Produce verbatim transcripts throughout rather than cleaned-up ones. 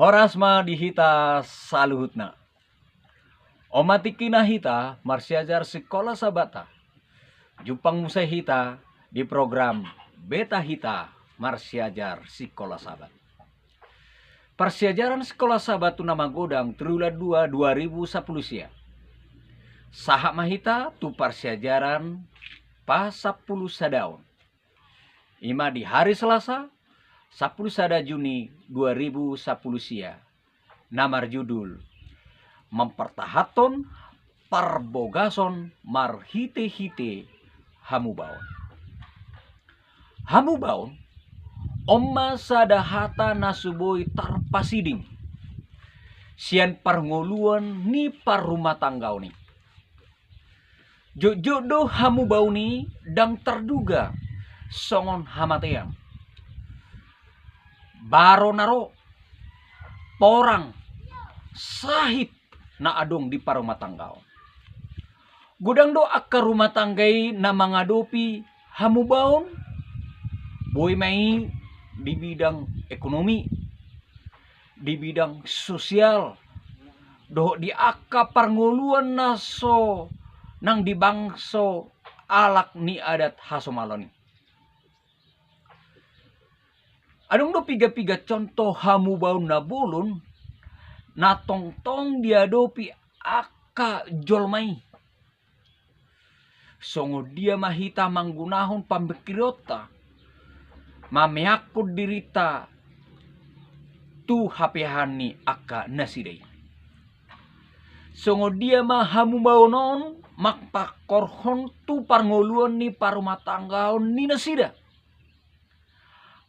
Horas ma di hita saluhutna. On ma tingkina hita marsiajar sikola Sabata. Jumpang muse hita di program Beta Hita Marsiajar Sikola Sabat. Parsiajaran sikola Sabat tu na magodang triwulan dua dua ribu sapuluh sia. Sahat ma hita tu parsiajaran pasampulu sadaon. Ima di hari Selasa, sampulu sada Juni dua ribu sapuluh sia, na marjudul Mempertahanhon Parbogason Marhite-hite Hamubaon. Hamubaon, on ma sada hata na so boi tarpasiding sian parngoluan ni parrumatanggaon i. Jotjot do hamubaon i ndang tarduga songon hamatean, baro na ro, porang, sahit na adong di parrumatanggaon. Godang do angka rumah tangga i na mangadopi hamubaon, boi ma i di bidang ekonomi, di bidang sosial, dohot di angka parngoluan na so nang di bangso halak ni adat hasomalon i. Adong do piga-piga contoh hamubaon na bolon na tongtong diadopi angka jolma i. Songon dia ma hita manggunahon pamikirionta mameakkon dirinta tu hapeahan ni angka nasida i? Songon dia ma hamubaon on mangpangkorhon tu parngoluan ni parrumatanggaon ni nasida?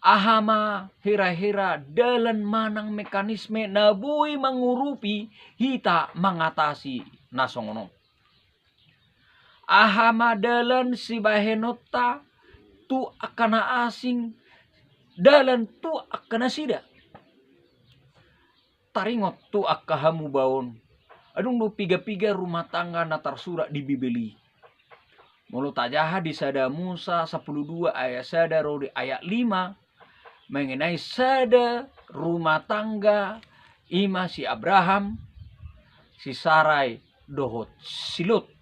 Aha ma hira-hira dalan manang mekanisme na boi mangurupi hita mangatasi na songon on? Aha ma dalan sibahenonta tu angka na asing, dalan tu angka nasida? Taringot tu angka hamubaon, adong do piga-piga rumah tangga na tarsurat di Bibel i. Molo tajaha di Sada Musa sampulu dua ayat sada ro di ayat lima, mengenai sada rumah tangga, ima si Abraham, si Sarai, dohot si Lot.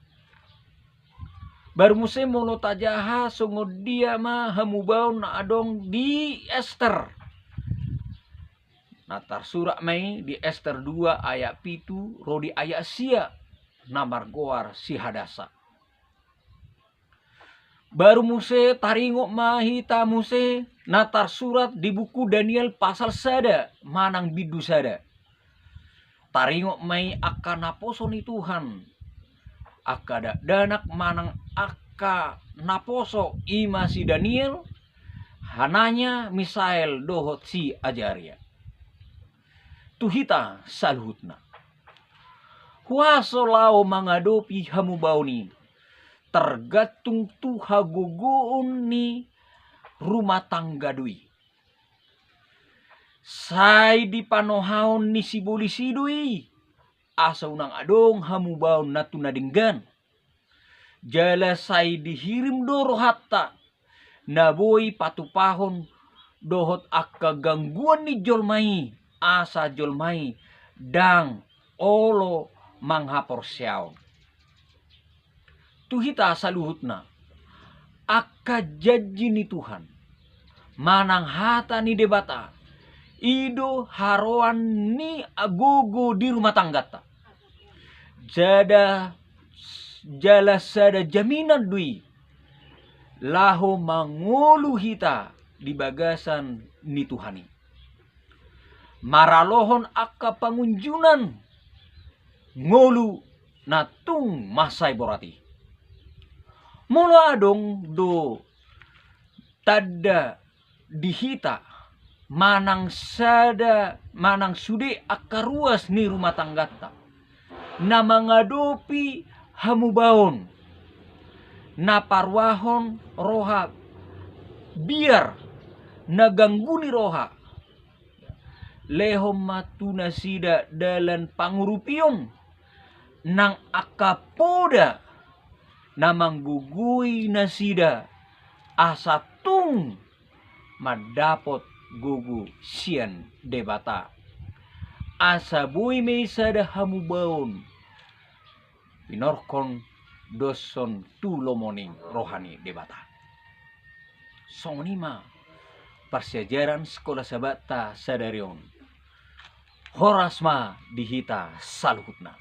Baru muse molo tajaha songon dia ma hamubaon na adong di Ester. Na tarsurat ma i di Ester dua ayat pitu ro di ayat sia, na margoar si Hadasa. Baru muse taringot ma hita muse na tarsurat di buku Daniel pasal sada manang bindu sada. Taringot ma i angka naposo ni Tuhan, angka dakdanak manang angka naposo, ima si Daniel, Hananya, Misael dohot si Azaria. Tu hita saluhutna, huaso laho mangadopi hamubaon i tergantung tu hagogoon ni rumah tangga do i. Sai dipanohaon ni sibolis i do i asa unang adong hamubaon na tu na denggan. Jala sai dihirim do rohanta na boi patupahon dohot angka gangguan ni jolma i, asa jolma i ndang olo manghaporseaon. Tu hita saluhutna, angka janji ni Tuhan manang hata ni Debata, i do haroan ni gogo di rumah tangganta. Sada, jala sada jaminan do i laho mangolu hita di bagasan ni Tuhan i, maralohon angka pangunjunan ngolu na tung mansai borat i. Molo adong do tanda di hita manang sada manang sude angka ruas ni rumah tangganta na mangadopi hamubaon na paruahon roha biar, na ganggu ni roha, lehon ma tu nasida dalan pangurupion nang angka poda na manggogoi nasida asa tung mandapot gogo sian Debata. asa boi ma i sada hamubaon pinorkon doshon tu lomo ni roha ni Debata. Songon i ma parsiajaran Sikola Sabatta sadari on. Horas ma di hita saluhutna.